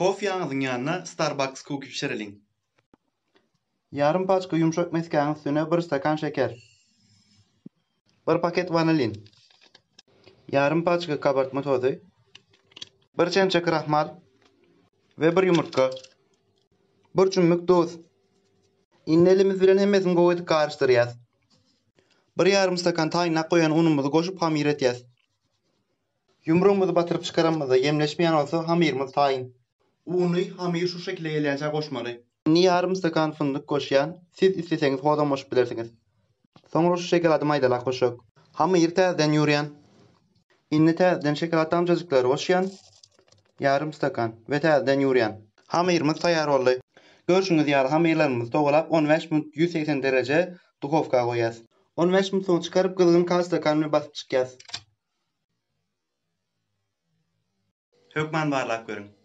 Kofýaňyzyň ýanyna Starbucks kuki bişireliň. Ýarym paçka ýumşak meskäň üstüne bir stakan şeker. Bir paket wanilin. Ýarym paçka kabartma tozy. Bir çemçe krahmal we bir ýumurtga. Bir çümmük duz. Indi elimiz bilen hemmesini gowy edip garyşdyrýas. Bir ýarym stakan taýynlap goýan unumyzy goşup hamyr etýäs. Ýumrugymyzy batyryp çykaranymyzda ýemleşmeýän bolsa hamyrymyz taýyn. Uny hamyr şu şekile gelýänçä goşmaly. Indi ýarym stakan fyndyk goşýan, siz isleseňiz hozam goşup bilersiňiz. Soňra şu şokolady maýdalap goşjak. Hamyry täzeden ýugurýan. Indi täzeden şokolad damjajyklary goşýan, ýarym stakan, we täzeden ýugurýan. Hamyrymyz taýýar boldy. Görşüňiz ýaly hamyrlarymyzy togalap 15 minut 180 dereje duhowka goýýas. 15 minut soň çykaryp gyzgyn kal stakan bilen basyp çykýas. Hökman barlap görüň.